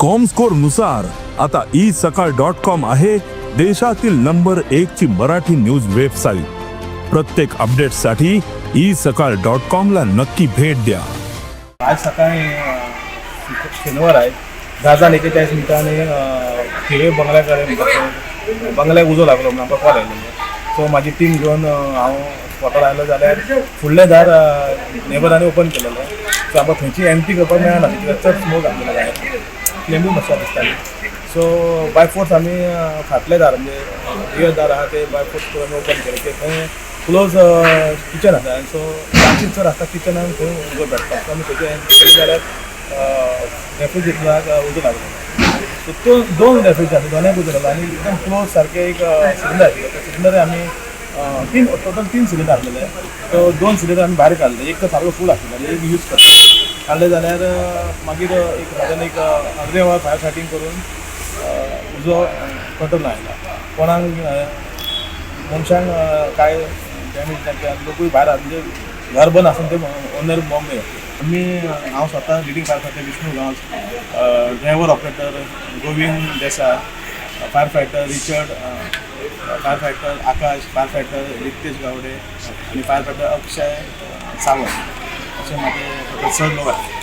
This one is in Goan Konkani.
कॉमस्कोर नुसार आता ई सकाळ डॉट कॉम आहे देशातील नंबर एक ची मराठी न्यूज वेबसाईट. प्रत्येक अपडेटसाठी ई सकाळ डॉट कॉम ला नक्की भेट द्या. आज सकाळी शनिवार आहे, 10 जावन 41 मिनटांनी थिवे बंगल्या कडेन बंगल्याक उजो लागलो म्हणून आमकां कॉल आयलेलो. सो म्हाजी टीम घेवन हांव स्पॉटार आयलो जाल्यार फुडलें दार नेबरांनी ओपन केलेलें. सो आमकां थंयची एंट्री करपाक मेळना, कित्याक चड स्मोक आसलेलो भायर, फ्लेमूय मातशें दिसताली. सो बाय फोर्स आमी फाटलें दार, म्हणजे रियर दार आहा ते बाय फोर्स करून आमी ओपन केलें की थंय क्लोज किचन आसा आनी सो चान्सीस चड आसता किचनान थंय उजो पेटता. सो आमी थंयचे एंट्री केली जाल्यार रेफ्रिजरेटराक उजो लागलो. सो तो दोन रेफ्रिजरेटर आसा, दोनूय उजो लागलो आनी एकदम क्लोज सारके एक सिलिंडर आशिल्लो. त्या सिलिंडर आमी तीन, टोटल तीन सिलिंडर आसलेले. तो दोन सिलिंडर आमी भायर काडले. एक तर सारको फूल आशिल्लो आनी एक यूज करता काडले जाल्यार मागीर एक म्हाज्यान एक अर्दे वर फायर फायटींग करून उजो कंट्रोल आयला. कोणाक मनशांक काय डॅमेज ना, कित्याक लोकूय भायर आसा, म्हणजे घर बंद आसून ते ओनर बॉम्बे. आमी, हांव स्वता leading fire fighter Vishnu Gawas, driver operator Govind Desai, fire fighter Richard, fire fighter Akash, fire fighter Ritesh Gawade आनी फायर फायटर अक्षय सावंत, अशे म्हाजे टोटल चड लोक आसा.